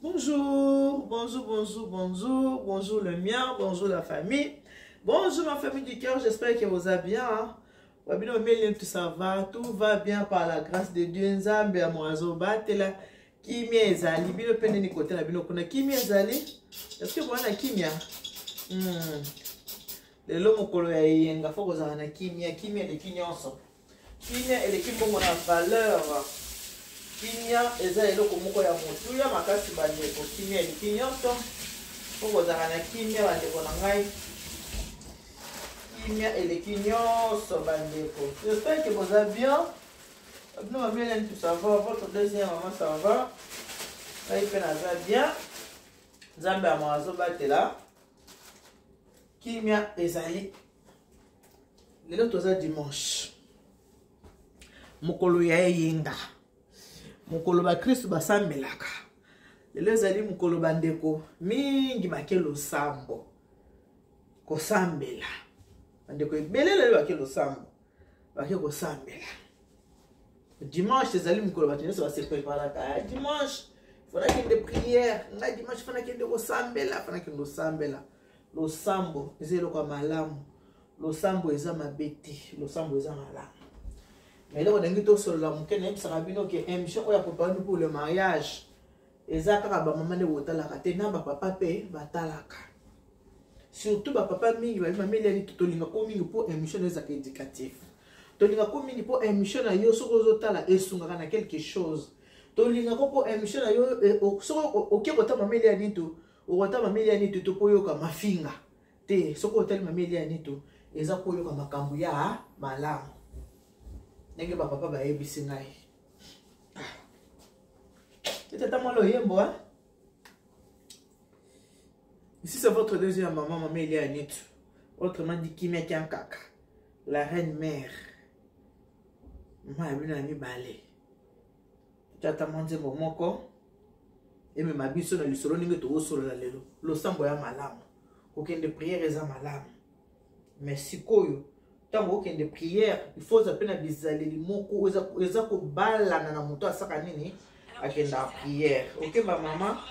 Bonjour, bonjour, bonjour, bonjour, bonjour le mien, bonjour la famille. Bonjour ma famille du cœur, j'espère que vous allez bien. Hein. Babino Mélien, tout ça va, tout va bien par la grâce de Dieu. Nzambe ya mwazo batela kimia ezali bino mpe nini kote na bino kuna kimia ezali est-ce que boza na kimia hmm. Lelo mokolo ya eyenga fo kozala na kimia, kimia eleki nyonso. Kimia eleki mbongo na valeur. Kimia eza eloko moko ya motuya makasi bandeko. Kimia eleki nyonso. Fo kozala na kimia bandeko na ngai. Kimia eleki nyonso bandeko. J'espère que boza bien. Bino ba Mélène, tout ça va. Votre deuxième maman, ça va. Ngai mpe naza bien. Nzambe ya mawa azobatela. Kimia ezali. Lelo toza dimanche. Mokolo ya eyenga. Mokolo bakristu basambelaka. Lelo ezali mokolo bandeko mingi bake losambo. Kosambela. Bandeko ebele lelo bake losambo. Bake kosambela. Dimanche ezali mokolo bato nyonso base preparaka. Ah, dimanche fo nakende prière, ngai dimanche fo nakende kosambela, fo nakende kosambela. Losambo eza eloko ya malamu, losambo eza mabe te, losambo eza malamu. Mais eloko ndenge tosolola moke, nayebisaka bino ke émission oyo ya préparé pour le mariage eza kaka bamama nde botalaka te, na bapapa mpe batalaka. Surtout bapapa mingi babi mameli tolinga ko mingi mpo émission na ezalaka éducatif. Tolinga ko mingi mpo émission na yo soki ozotala esungaka na quelque chose. Tolinga ko mpo émission na yo soki oke kotala mameli ya nito, okotala mameli ya nito to mpo oyoka mafinga te. Soki otali mameli ya nito eza mpo oyoka makambo ya malamu ndenge bapapa bayebisi ngai. Tata mwa loyembo, hein? Ici c'est votre deuxième maman, maman Elia Nitu. Autrement dit, Kimia Kiankaka, la reine mère. Maman ya bino ya mibale. Tata mwa nzembo moko emema biso na lisolo ndenge tokosolola lelo. Losambo ya malamu. Kokende prière eza malamu. Mais sikoyo ntango okende prière, il faut oza mpe na bizaleli moko eza kobalana na moto asaka nini akenda prière. Ok ba mama.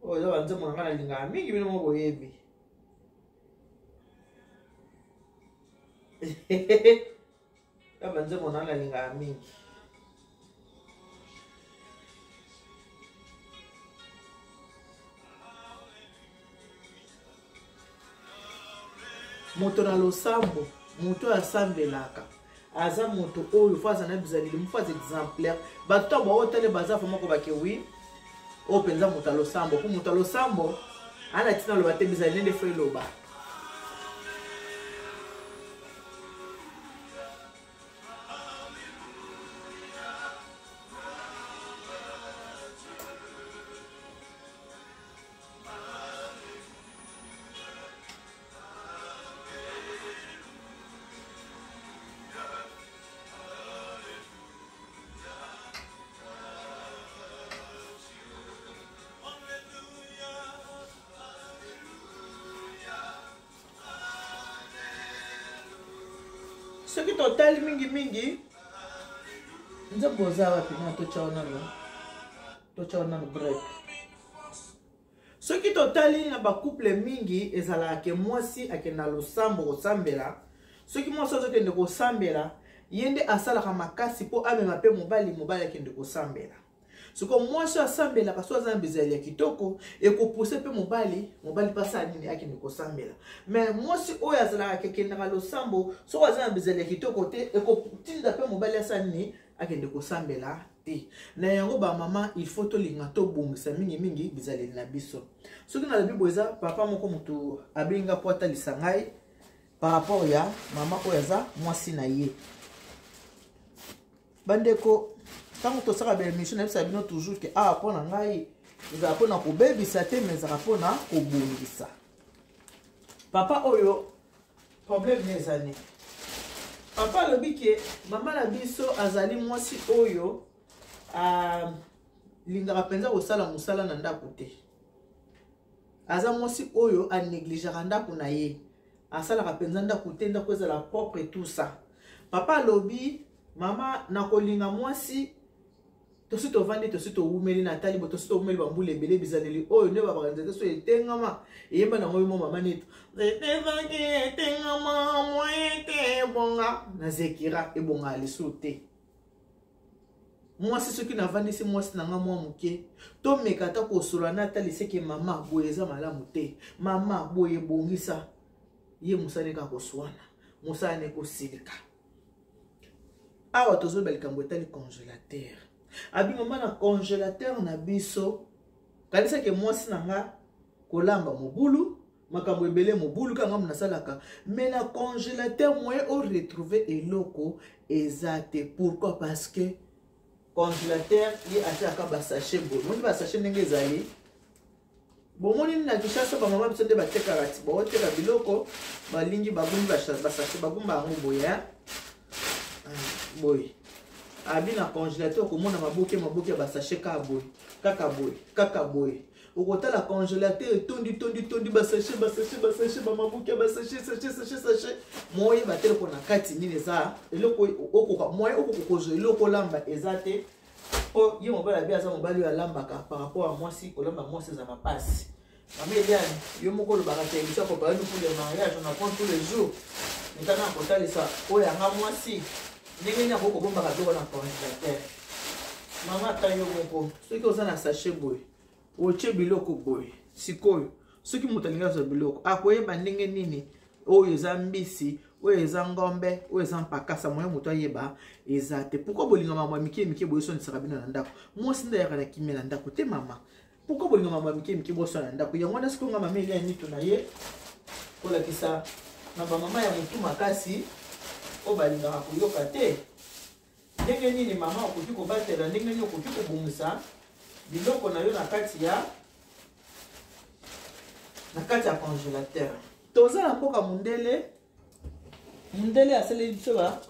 Oyo eza banzembo na ngai nalingaka mingi, bino moko boyebi. Eza banzembo na ngai nalingaka mingi. Moto na losambo, moto oyo asambelaka aza moto oyo fo aza na bizaleli, fo aza exemplaire. Bato ntango baotale baza fo moko bake wi oyo mpenza moto ya losambo, mpo moto ya losambo ana ntina aloba te, bizaleli nde fo eloba. Soki totali mingimingi nzembo oza wapi na totya nano break. Soki totali na bacouple mingi ezalaka ke mwasi akenda losambo kosambela. Soki mwasi azokende kosambela, ye nde asalaka makasi mpo amema mpe mobali, mobali akende kosambela. Soko mwasi asambelaka, so aza na bizaleli ya kitoko, ekopuse mpe mobali, mobali mpe asala nini, akende kosambela. Mais mwasi oyo azalaka kekendaka losambo, soko aza na bizaleli ya kitoko te, ekotinda mpe mobali asala nini, akende kosambela te. Na yango bamama, il faut tolinga tobongisa mingimingi bizaleli na biso. Soki nalobi boye, eza papa moko motu abengi nga mpo atalisa ngai par rapport ya mama oyo aza mwasi na ye. Bandeko, ntango tosaka baémission, nayebisaka bino toujours ke awa mpo na ngai ezala mpona kobebisa te, mais ezalaka mpona kobongisa. Papa oyo problème ne eza nini? Papa alobi ke mama na biso azali mwasi oyo alingaka mpenza kosala mosala na ndako te. Aza mwasi oyo anegligeaka ndako na ye, asalaka mpenza ndako te, ndako ezala propre et tout ça. Papa alobi, mama nakolinga mwasi, tosi tovandi, tosi towumeli na tali bo, tosi towumeli bambula ebele, bizaleli oyo nde babaka nzete so etengama, eyemba nango yo mo mama nito nzete ezangi etengama moye te ebonga na zekira ebonga lisusu te. Mwasi soki navandisi mwasi na nga mwa moke, tomeka ata kosolola na ata liseke, mama boye eza malamu te, mama boye ebongisa ye, mosala eka koswana, mosala ne kosilika. Awa tozoloba likambo etali congélateur. Abi mama na congélateur na biso, kanisaki mwasi na nga kolamba mobulu, makambo ebele mobulu kaka ngambo nasalaka, mais na congélateur moyen o retrouver eloko eza te. Pourquoi? Parce que congélateur ye atiaka basachet boye, moni basachet ndenge ezali, bomoni na Kinshasa bamama biso nde batekaka ti baoteka biloko, balingi bagumbi basachet, bagumba yango boye boye. Abi na congélateur okomona maboke maboke ya basachet kaka boye, kaka boye, kaka boye. Okotala congélateur etondi tondi tondi basachet basachet basachet, bamaboke ya basachet, sachet sachet sachet, moyeba te eloko na kati nini eza, eloko okoka moye okoka kozwa eloko olamba eza te. Mpo ye mobali abi aza mobali oyo alambaka par rapport ya mwasi, kolamba mwasi ezalaka mpasi. Mama Eliane, yo moko olobaka te émission préparez nous pour le mariage, on apprend tous les jours. Mitana kotalisa oyo yanga mwasi ndenge nini akoki kobombaka biloko na congélateur. Mama, ata yo moko soki oza na sachet boye, otie biloko boye, sikoyo soki moto alingi azwa biloko akoyeba ndenge nini oyo eza mbisi, oyo eza ngombe, oyo eza mpakasa? Moye moto ayeba eza te. Pourquoi bolinga makambo ya mike mike boye esonisaka bino na ndako? Mwasi nde ayaka na kimia na ndako te. Mama, pourquoi bolinga makambo ya mike mike bosala na ndako? Yango wana sikoyo nga mama Elia Nito na ye kolakisa na bamama ya motu makasi oyo balingaka koyoka te ndenge nini mama okoki kobatela, ndenge nini okoki kobongisa biloko na yo na kati ya congélateur. Toza na mboka mundele, mundele asaleli biso ba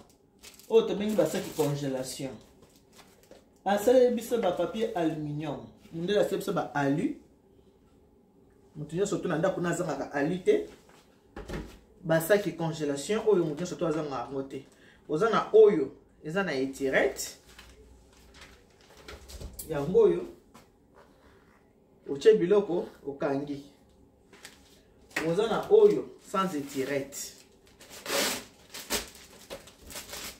oyo tobengi basaki congélation, asaleli biso bapapier aluminium, mundele asaleli biso ba alu. Moto nyonso to na ndako na azangaka alu te. Basaki congélation oyo moto nyonso to azangaka yango te. Oza na oyo eza na etirette, yango oyo otie biloko okangi. Oza na oyo sans etirette,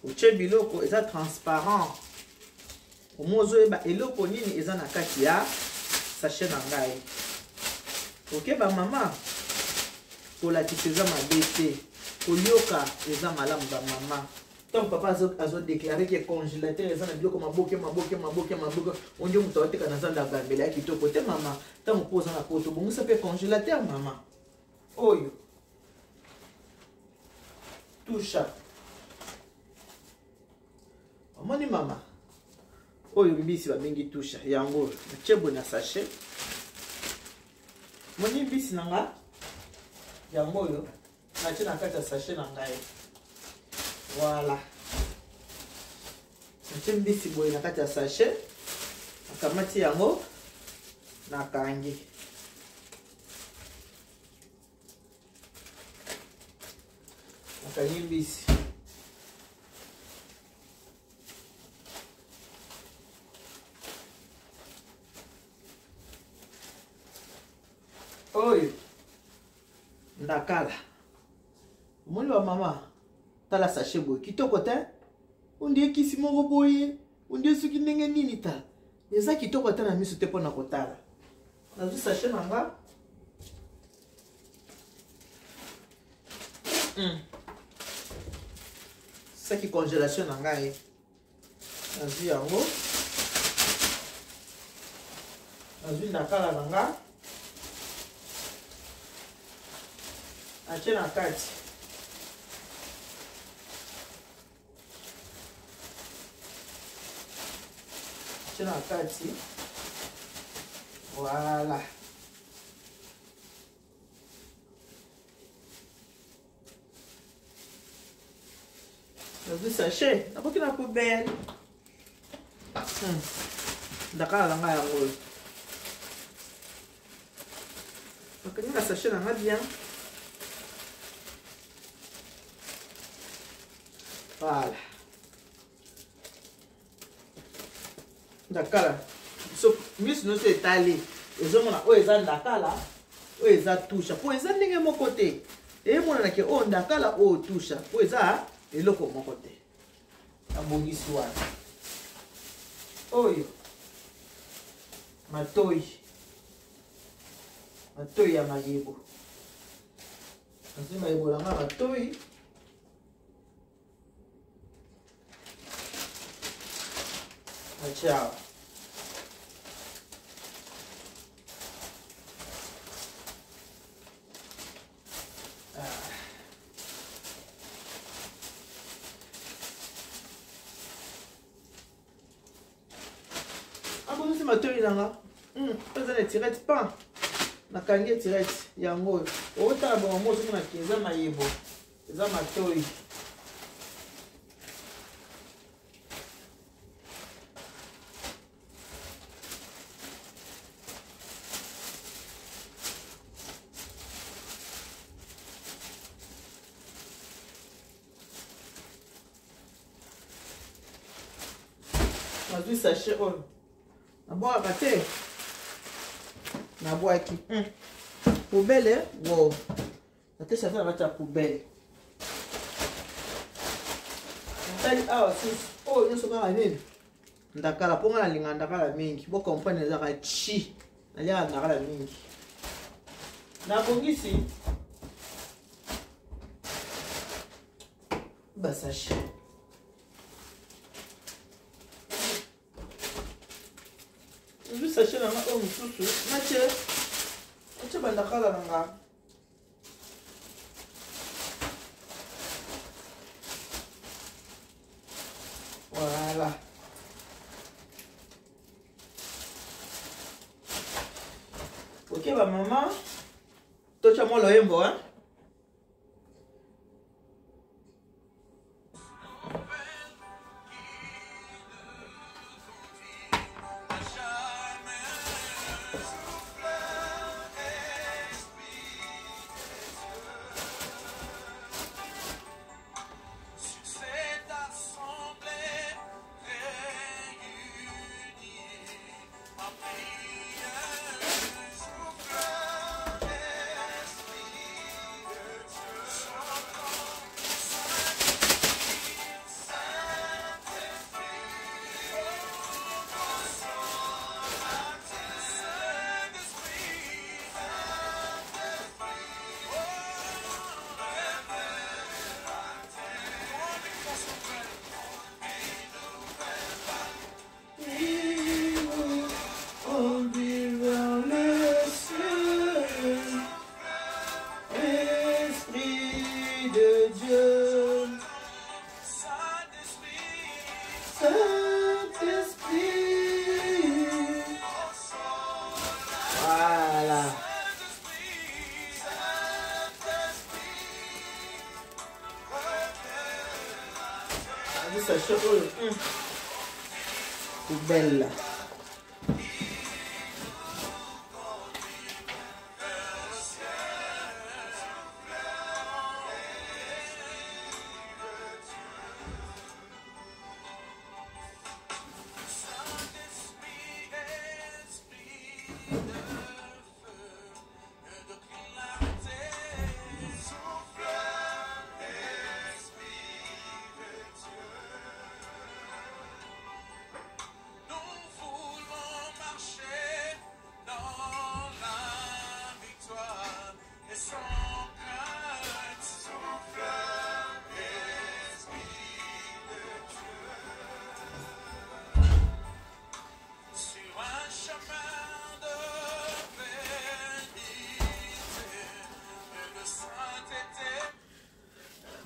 otie biloko eza transparent, omo ozoyeba eloko nini eza na kati ya sachet na ngai. Oke bamama, kolakisa eza mabe te, koyoka eza malamu. Bamama, ntango papa azodéclarer ke congélateur eza na biloko maboke maboke maboke maboke, onde moto aoteka na zanda agambela ya kitoko te. Mama, ntango mpo oza na poto, bongisa mpe congélateur. Mama, oyo tusha, omoni mama, oyo mbisi babengi tusha, yango natie boye na sachet. Moni mbisi na nga, yango oyo natie na kati ya sachet na ngai. Voilà, natie mbisi boye na kati ya sachet, nakamati yango, nakangi. Nakangi mbisi. Oyo ndakala, omoni bamama, tala sachet boye kitoko te, ondie kisi moko boye, ondie soki ndenge nini. Tala, eza kitoko ata na miso te mpona kotala. Nazwi sachet na nga, Saki congélation na ngai, nazwi yango, nazwi ndakala na nga, atie na kati. Atie na kati, voilà. Nazwi sachet, nakoki na poubelle. Ndakala na ngai yango oyo, nakangi na sachet na nga bien. Voilà. Ndakala. So miso nyonso etali ezomona oyo eza ndakala, oyo eza tusha, po eza ndenge moko te. Emonana ke oyo ndakala, oyo tusha, po eza eloko moko te. Nabongisi wana. Oyo matoi, matoi ya mayebo. Nazwi mayebo na nga matoi. Natia awa. Abongisi matoi na nga. Eza na etirette pan. Nakangi etirette yango oyo. Otala bongo mo ozomona ke eza mayebo, eza matoi. Nazwi sachet oyo nabwakaka te, nabwaki poubelle. Wo natie sachet na kati ya poubelle. Natali awa susu oyo nyonso kaka nini, ndakala, mpo nga nalinga ndakala mingi. Bocomprendre, ezaka chi naliaka ndakala mingi. Nabongisi basachet. Nazwi sachet na nga oyo mosusu, natie bandakala na nga. Voilà. Ok, ba mama, totya mwa loyembo, hein? Voilà. Sachet oyo poubelle.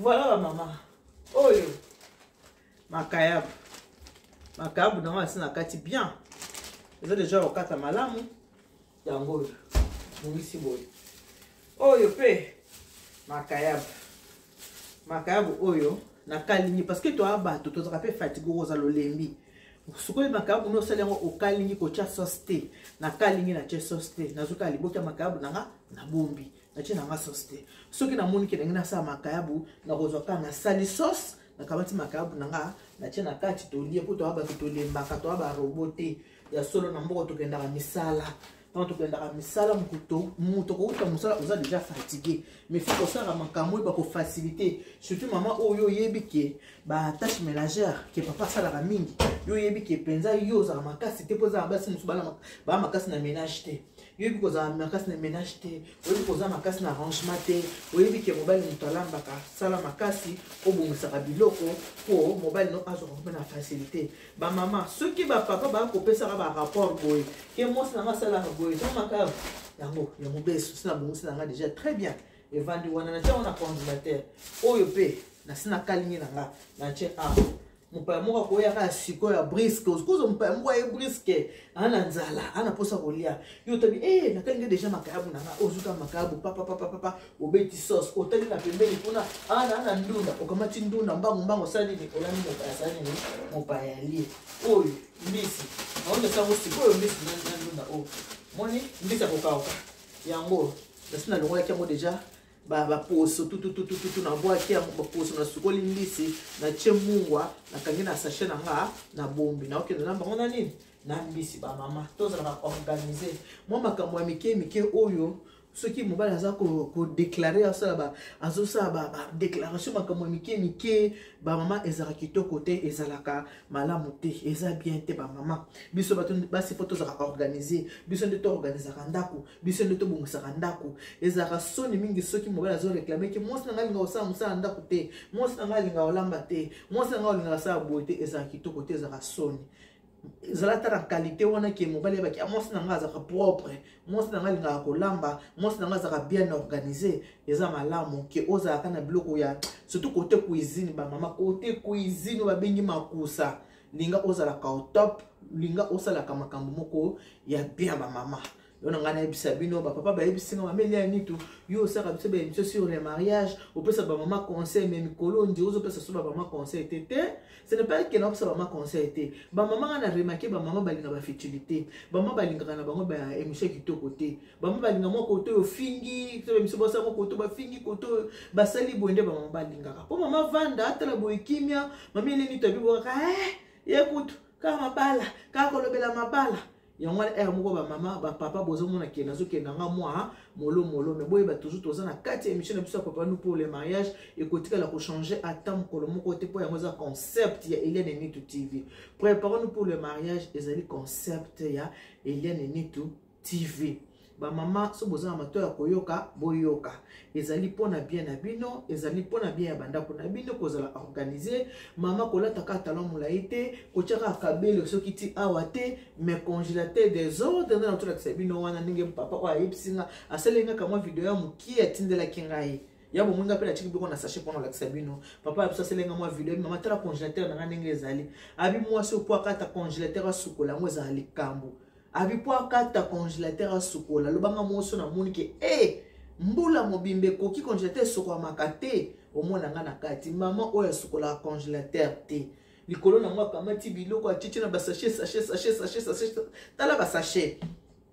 Voilà ba mama. Oyo makayabu, makayabu nango asi na kati bien, eza deja kokata malamu. Yango oyo bongisi boye. Oyo pe makayabu, makayabu oyo nakalingi parce que toya bato tozalaka mpe fatigue, okoza lolembi. Sikoyo makayabu no osali yango, okalingi kotia sauce te. Nakalingi natie sauce te, nazoka liboki ya makayabu nanga, nabombi, natie nanga sauce te. Soki namoni ke ndenge nasala makayabu, nakozwa kaka nasali sauce. Nakamati makayabu na nga, natie na kati, tolie, mpo toya bato tolembaka, toya barobo te. Ya solo, na mboka tokendaka misala. Ntango tokendaka misala, moto kouta mosala, oza déjà fatigué, mais faut kosala makambo oyo bakofacilité, surtout mama oyo oyebi ke batâche ménagère ke papa asalaka mingi. Yo oyebi ke mpenza yo ozala makasi te, mpo eza na basi mosusu baa makasi na ménage te. Yo oyebi kozala makasi na ménage te, oyebi kozala makasi na arrangement te, oyebi ke mobali moto alambaka, sala makasi obongisaka biloko mpo mobali no azwaka mpe na facilité. Bamama, soki bapapa baya kopesaka barapport boye ke mwasi nanga asalaka boye, to makayabu yango ya mobesu si nabongisi na nga déjà très bien, evandi wana, natia yango na congélateur. Oyo mpe nasi nakalingi na nga, natie awa. Mopaya moko akoyaka ya sikoyo ya brusque, kozwa mopaya moko aye brusque, aa na nzala, aa na mposa kolia. Yo otabi e nakalingi déjà makayabu na nga, ozuka makayabu papapapapa, obeti sauce, otali na pembeni kuna ana na ndunda, okamati ndunda mbangu mbangu, osali nini? Olandi mopaya, asali nini? Mopaya alie. Oyo mbisi naomesango sikoyo, mbisi na ndunda oyo. Moni mbisi ya kokauka yango, nasi nalongolaki yango déjà baposo tututututu, nabwaki yango baposo, nasukoli mbisi, natie mungwa, nakangi na sachet na nga, na bombi, naokende na bango na nini, na mbisi. Bamama, tozalaka organisé. Mwa makambo ya mike mike oyo, soki mobali aza kodéclarer, asala, azosala badéclaration, makambo ya mike mike, bamama, ezalaka kitoko te, ezalaka malamu te, eza bien te. Bamama, biso bato basi, mpo tozalaka organisé. Biso nde toorganisaka ndako, biso nde tobongisaka ndako. Ezalaka soni mingi soki mobali azoréclamer ke mwasi na ngai alingaka kosala mosala ndako te, mwasi na ngai alingaka kolamba te, mwasi na ngai alingaka kosala boye te. Ezalaka kitoko te, ezalaka soni. Ezala ata na qualité wana ke mobali ayebaki: mwasi na ngai azalaka propre, mwasi na ngai alingaka kolamba, mwasi na ngai azalaka bien organisé. Eza malamu ke ozalaka na biloko ya, surtout côté cuisine. Bamama, côté cuisine oyo babengi makusa, linga ozalaka au top, linga osalaka makambo moko ya bien. Bamama, yo na ngai nayebisa bino, bapapa bayebisi nga: "Mama Elia Nitu, yo osaka biso baémission sur le mariage, opesa bamama conseil, mais mikolo ndi ozopesa so bamama conseil te." Te, ce n'est pas ke naopesa bamama conseil te. Bamama, nga na remarquer, bamama balinga bafutilité, bamama balingaka na bango baémission kitoko te. Bamama balinga mwa koto oyo ofingi, so émission basala mwa koto bafingi, koto oyo basali boye, nde bamama balingaka. Mpo mama vanda atala boye kimia, mama Elia Nitu abibokaka ye kutu kaka mabala, kaka kolobela mabala. Yango wana ere moko, bamama, bapapa, bozomona ke nazokenda nga mwa molomolo, mais boyeba toujours toza na kati ya émission na biso ya Préparons-nous pour le mariage. Ekotikala kochanger ata mokolo moko te, mpo yango eza concept ya Eliane Nitu TV. Préparons-nous pour le mariage ezali concept ya Eliane Nitu TV. Bamama, so boza na mato ya koyoka, boyoka. Ezali mpona bien na bino, ezali mpona bien ya bandako na bino, kozala organisé. Mama, kolata kaka talon molai te, kotia kaka kabele soki ti awa te, mais congélateur désordre nde na tolakisa bino wana. Ndenge papa oyo ayebisi nga, asali nga kamwa video ya mokie, atindelaki ngai ya bomoi, nga mpe natiki biloko na sachet mpona olakisa bino. Papa ya biso aselenga mwa video: "Mama, tala congélateur na nga ndenge ezali." Abi mwasi opo akata congélateur asukola yango, ezala likambo. Abi mpo akata congélateur asukola, alobanga moso namoni ke e mbula mobimba ekoki congélateur esokwamaka te. Omona nga na kati, mama oyo asukolaka congélateur te, likolo nango akamati biloko, atiti na basachet, sachet, sachet, sachet, sachet. Tala basachet,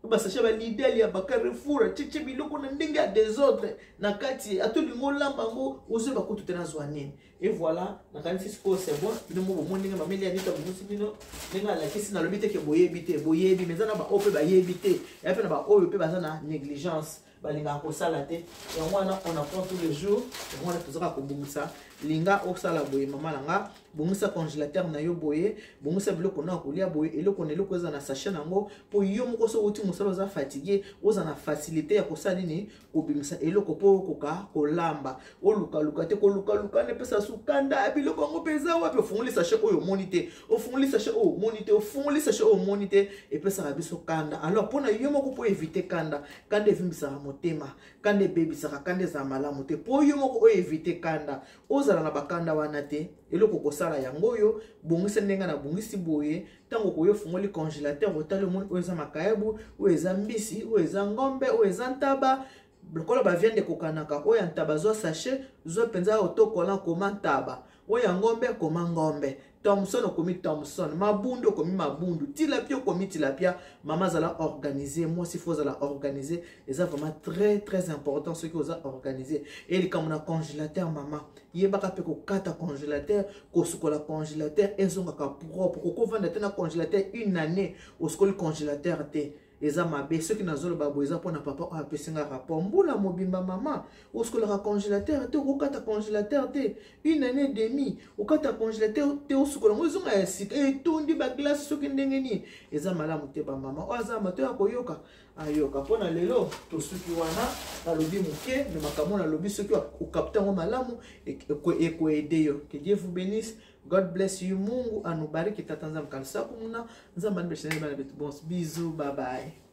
basachet baLidl, ya baCarrefour, atiti biloko na ndenge ya désordre na kati. Atolingi olamba yango, ozoyeba kutu te nazwa nini. Et voilà, nakanisi sikoyo c'est bon. Bino mo bomoni ndenge mameli ya nito abongisi bino, ndenge alakisi. Nalobi te ke boyebi te, boyebi, mais eza na baoyo mpe bayebi te, eya mpe na baoyo mpe baza na négligence, balingaka kosala te. Yango wana on apprend tous les jours. Yango wana tozaka kobongisa. Linga osala boye, mama na nga, bongisa congélateur na yo boye, bongisa biloko na kolia boye, eloko na eloko eza na sachet nango, mpo yo moko soki outi mosala, oza fatigué, oza na facilité ya kosala nini? Kobimisa eloko mpo okoka kolamba. Olukaluka te, kolukaluka nde epesa sukanda. Biloko yango mpe eza wapi? Ofungoli sachet oyo, omoni te. Ofungoli sachet oyo, omoni te. Ofungoli sachet oyo, omoni te. Epesaka biso kanda. Alors mpona yo moko, mpo éviter kanda, kanda evimbisaka motema, kanda ebebisaka, kanda ezala malamu te. Mpo yo moko oyo éviter kanda, ozala na bakanda wana te, eloko kosala yango oyo: bongisa ndenge na bongisi boye. Ntango koyo ofungoli congélateur, otali, omoni oyo eza makayabu, oyo eza mbisi, oyo eza ngombe, oyo eza ntaba. Lokola baviande ekokanaka, oyo ya ntaba zwa sachet, zwa mpenza otokola, koma ntaba, oyo ya ngombe koma ngombe. Thomson okomi Thomson, Mabundu okomi Mabundu, tilapia okomi tilapia. Mama, azala organisé. Mwasi, faut ozala organisé. Eza vraiment très très important soki oza organisé. E likambo na congélateur, mama, yebaka mpe kokata congélateur, kosukola congélateur, ezongaka propre. Kokovanda te na congélateur une année, osukoli congélateur te, eza mabe. Soki nazoloba boye, eza mpona papa oyo apesi nga rapport. Mbula mobimba, mama, osukolaka congélateur te, okokata congélateur te, une année demi okata congélateur te, osukola yango, ezonga ya sika, etondi baglace soki ndenge nini, eza malamu te. Bamama oyo aza mato ya koyoka, ayoka. Mpona lelo tosuki wana. Nalobi moke, me makambo nalobi, soki okapte yango malamu, ekoaider yo. Que Dieu vous bénisse. God bless you. Mungu anubariki. Tata Nzambe kanisa kumuna Nzambe anibeshenele bana betu. Bons bisous, bye bye.